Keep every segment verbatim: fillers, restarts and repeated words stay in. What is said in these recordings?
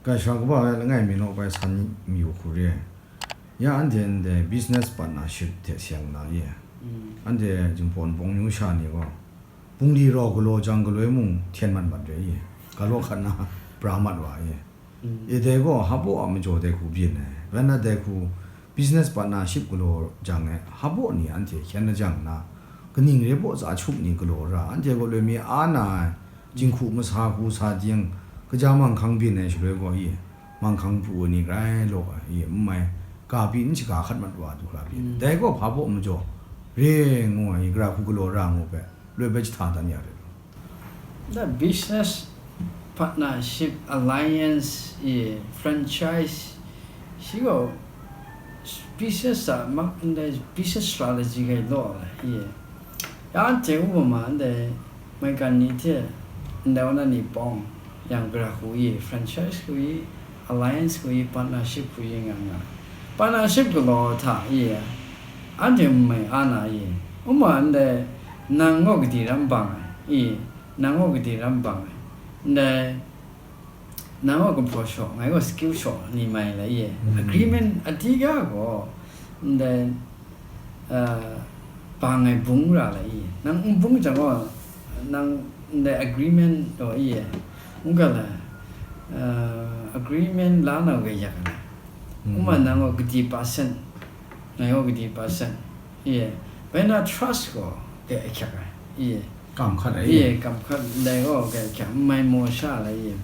Gaisha kaba ai langai mi naw bai san mayu hku re ai. Ya anhte ndai business partnership hte seng na ye. Anhte Jinghpaw Wunpawng amyu sha ni gaw, bungli rau galaw jang galoi mung hten mat mat re ye. Galaw hkat na pra mat wa ye. E dai gaw hpa a majaw dai hku byin ai. Rai nna dai hku business partnership galaw jang e, hpa ni anhte hkyen lajang nna, kaning re baw tsa chup ni galaw ra, anhte gaw loi mi a na ai, jinghku masa hku sa ding, kaja manghkang byin ai shaloi gaw i, manghkang pru ai ni grai law ai i, n mai, ga pyi n shaga hkat mat wa du hkra byin. Dai gaw hpa baw majaw, re ngu ai i, gara hku galaw ra ngu hpe, loi bai jahta dan ya rai. The business partnership, alliance, i franchise, shi gaw business a mak ndai business strategy ga law ai i. Ya anhte upama ndai maigan ni hte ndai wana ni pawng yang gara hku i franchise hku i alliance hku i partnership hku i nga nga. Partnership galaw hta i anhte mai a na i. Uma ndai nang gaw gadi ram bang ai i, nang gaw gadi ram bang ai, ndai nang gaw gumhpraw shaw, ngai gaw skill shaw ni mai lai ye. Agreement a di ga gaw, ndai, uh, bang ai bung ra lai ye. Nang n bung jang gaw, nang ndai agreement daw ye. N ga lai, uh, agreement la na ga yak ai. Kuma nang gaw gadi percent, ngai gaw gadi percent. Ye, bai na trust gaw ga ahkyak ai. Ye. Kam hkat ai. Ye, kam hkat ndai gaw ga ahkyak, n mai maw sha lai ye.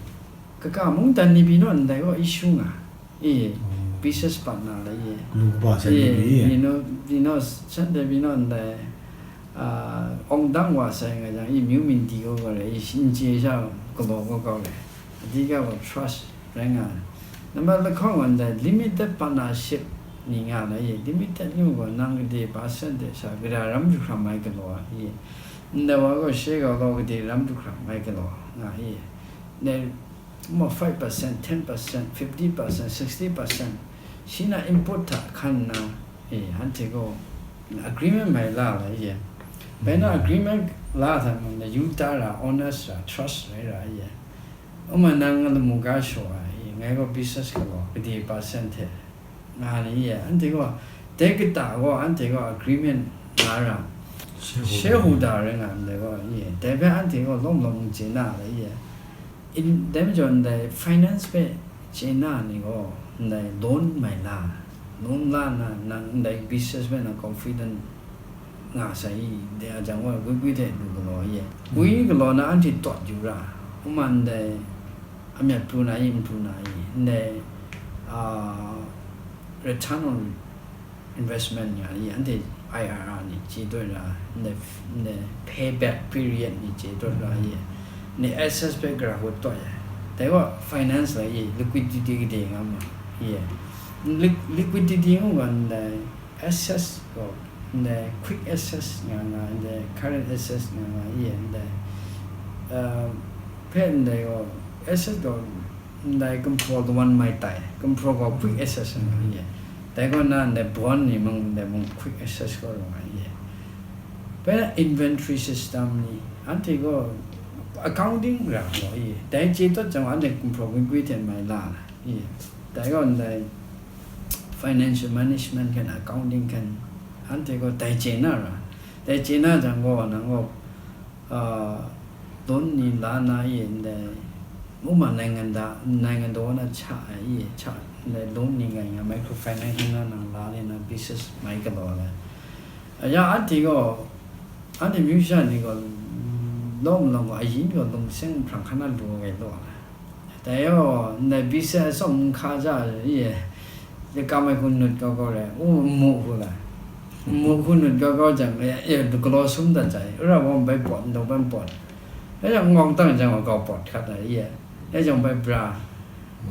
Kaka mungdan ni pyi naw ndai gaw issue nga. Ye, business partner lai ye. Lu kaba sai ni pyi ye. Pyi naw, pyi naw, shanhte pyi naw ndai, ah, awng dang wa sai nga jang, i myu mindi gaw gaw re, i n chye sha galaw gaw gaw re. Adi ga gaw trust rai nga ai. Nambat lahkawng gaw ndai limited partnership ni nga na ye, limited ngu gaw nang gade percent de sha, gara ram jahkram ai galaw a ye, ndai wa gaw she gaw law gade ram jahkram ai galaw nga ye, ndai ma five percent, ten percent, fifty percent, sixty percent, shi na input hta hkan nna, e, anhte gaw agreement mai la la ye. Bai na agreement la hta mung na yu ta ra, honest ra, trust rai ra ye. Uma nang lamu ga shaw ai, ngai gaw business galaw, gade percent hte nga ni ye, anhte gaw, dai kata gaw, anhte gaw agreement nga ra, shareholder rai nga ndai gaw ye, dai hpe anhte gaw lawm lawm n chye na ai ye. In, dai majaw ndai finance hpe chye na ni gaw, ndai loan mai la, loan la na, nang ndai business hpe nang confident nga sai i, dai a jang gaw, gwi gwi hte lu galaw ye. Gwi galaw na anhte tawt yu ra, kuma ndai amyat pru na i, n pru na i, ndai, ah, return on investment nga i, anhte I R R ni chye dawt ra, ndai, ndai payback period ni chye dawt ra i, ndai assets hpe gara hku tawt ya. Dai gaw finance la i, liquidity gade nga ma i. Liq-, liquidity ngu ga ndai assets gaw, ndai quick access nga nga, ndai current access nga nga, i ndai, uh, hpe ndai gaw, access gaw, ndai gumhpraw kawan mai tai, gumhpraw gaw quick access nga nga, i. Dai gaw na ndai bond ni mung, ndai mung quick access gaw rawng nga, i. Bai na inventory system ni, anhte gaw accounting ra gaw, i. Dai chye tawt jang, anhte gumhpraw gwi gwi hte mai la na, i. Dai gaw ndai financial management hkan, accounting hkan, anhte gaw dai chye na ra. Dai chye na jang gaw, nang gaw, ah, loan ni la na ye ndai, muma naingan da, naingan daw na cha ai ye, cha ndai loan ni ngai nga, microfinance na nang la le na business mai galaw ai. Aya anhte gaw, anhte myu sha ni gaw, lawm lawm gaw, ayin gaw lung seng hprang hkan na lu ai law ai. Dai gaw, ndai business atsawm n hka ja i, i kam ai hku nut kau kau re, u, n mu hku la. N mu hku nut kau kau jang, e, e, galaw sum dat jai, ra wa bai pawt, ndau bai pawt. Dai jang, ngawng tang jang wa kau pawt hkat ai, i, dai jang bai bra.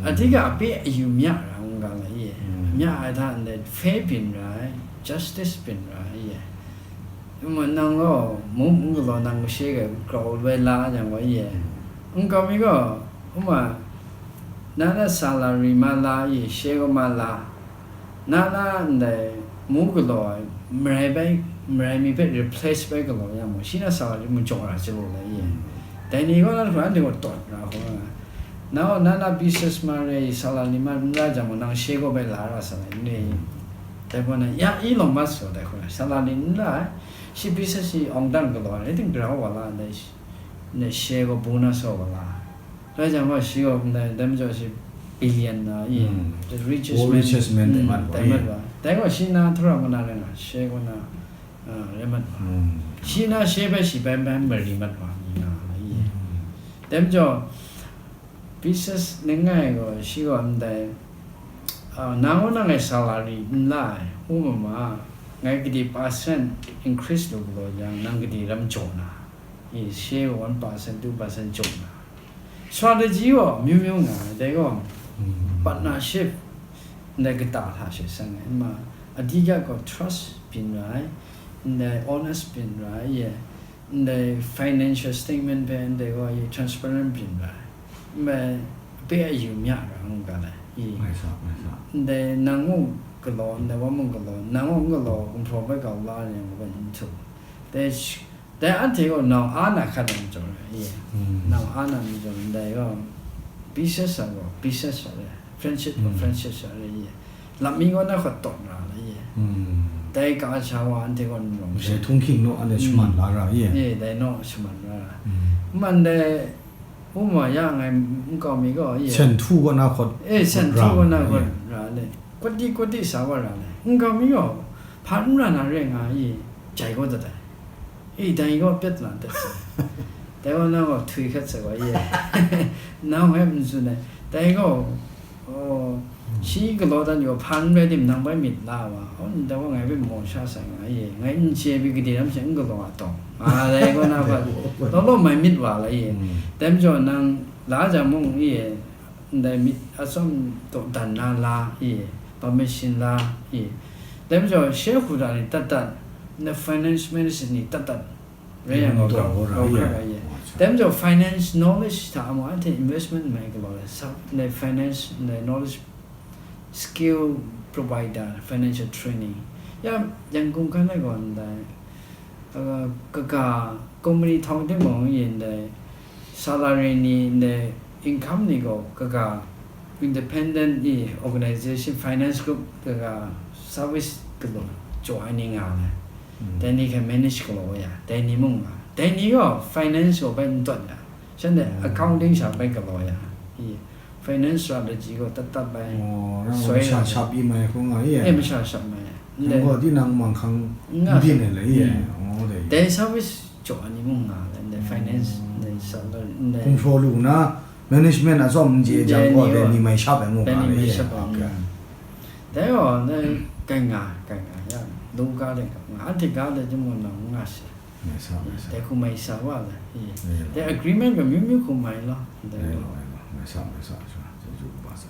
Adika ape ayu mya ra, n ga la, i, mya ai hta ndai, fair byin ra ai, justice byin ra ai, i. Nang gaw, mung n galaw nang kashe ga grau bai la jang gaw, i, n kau mi gaw, Hkuma, na na salary ma la i, she gaw ma la, na na ndai mu galaw ai, marai bai, marai mi hpe replace bai galaw ya mung, shi na salary majaw ra chyalu la i. Dai ni gaw na hkra anhte gaw tawt ra hkra nga. Nang gaw na na business man re, salary man n ra jang gaw, nang she gaw bai la ra sa ai, n re i? Dai gaw na, ya, i law mat sa dai hku na, salary n ra ai, shi business shi awng dan galaw ai, ting grau wa la, ndai shi, ndai she gaw bonus wa la. Rai jang gaw, shi gaw ndai, dai majaw shi billion na i, Mm. the richest All man, richest man dai mm, mat wa dai i. Mat wa. Dai gaw shi na htura gaw na rai nga, she gaw na, ah, rai mat wa. Mm. Shi na she bai shi bai bai mari mat wa, ni na i. Mm. Dai majaw, business langai gaw, shi gaw ndai, ah, nang gaw nang e salary n la ai, u ma ma, ngai gade percent increase lu galaw jang, nang gade ram jaw na, i, she gaw one percent, two percent jaw na. Strategy gaw myu myu nga ai, dai gaw, Mm. partnership, ndai kata hta she seng ai, n ma, adika gaw trust byin ra ai, ndai honest byin ra ai, ye, ndai financial statement hpe ndai gaw ye transparent byin ra ai, n ma, ape ayu mya ra ngu ga lai, i. Mai sa, mai sa. Ndai nang mung galaw, ndai wa mung galaw, nang mung galaw, gumhpraw bai gau la ai, ngu ga n htu. Dai sh-, dai anhte gaw nau a na hkat ai majaw re, ye. Mm. Nau a na majaw ndai gaw, business a gaw, business a re, friendship gaw, Mm. friendship a re, ye. Lam mi gaw na hkawt tawt ra la, ye. Mm. Dai ka sha wa anhte gaw n rawng Dai she. Htung hking naw anhte Mm. shaman la ra, ye. Ye, dai naw shaman ra. Mm. Man dai, u ma ya ngai n kau mi gaw, ye. Sen htu gaw na hkawt Eh, sen htu ra gaw na ye. Hkawt ra le. Kwat di, kwat di sa wa ra le. N kau mi gaw, hpa n ra na re nga, ye. Jai gaw dat ai. E, dai gaw pyat na dat sai. Dai gaw nang gaw htwi hkat sai wa ye. Nang hpe n tsun ai. Dai gaw, oh, shi galaw dan gaw hpa n rai tim nang bai myit la wa. Oh, ndai gaw ngai hpe maw sha sai nga ye. Ngai n chye pyi gade ram she n galaw a tawng. Nga dai gaw na hpa, law law mai myit wa la ye. Mm. Dai majaw nang la jang mung ye, ndai myit atsawm dawdan na la ye, permission la ye. Dai majaw she hku da ni tat tat, ndai finance minister ni tat tat. Rai yang gaw, gaw, gaw, gaw, gaw, ye. Dai majaw finance knowledge hta mung anhte investment mai galaw ai, sa, ndai finance, ndai knowledge, skill provider, financial training. Ya, Yangon hkan ai gaw ndai, uh, kaga, company htawng timung yin ndai, salary ni, ndai income ni gaw kaga, independent ni organization, finance group kaga service galaw jaw ai ni nga ai. Mm. Dai ni hkrai manage galaw ya, dai ni mung nga. Dai ni gaw finance gaw bai n tawt ya. Shanhte Mm. accounting sha bai galaw ya. I finance strategy gaw tat tat bai. Oh, nang soi masha nga shap i mai hkung nga i e? Eh, masha shap mai. Nang gaw di nang manghkang nga byin ai le i e? Mm. Oh, dai. Dai service jaw ai ni mung nga le, ndai finance, mm, ndai salary, ndai. Hkum hpraw lu na, management atsawm n chye jang gaw, dai ni mai shap ai ngu nga le i e? Dai ni mai shap ai ngu nga. Okay. Dai gaw, dai kai nga, kai nga ya, lu ga le nga, anhte ga le jung gaw nang nga she. Mai sa, mai sa. Dai hku mai sa wa le, i. Mai sa. Dai agreement gaw myu myu hku mai law, dai gaw. Mai sa, mai sa, sa, sa, sa, sa.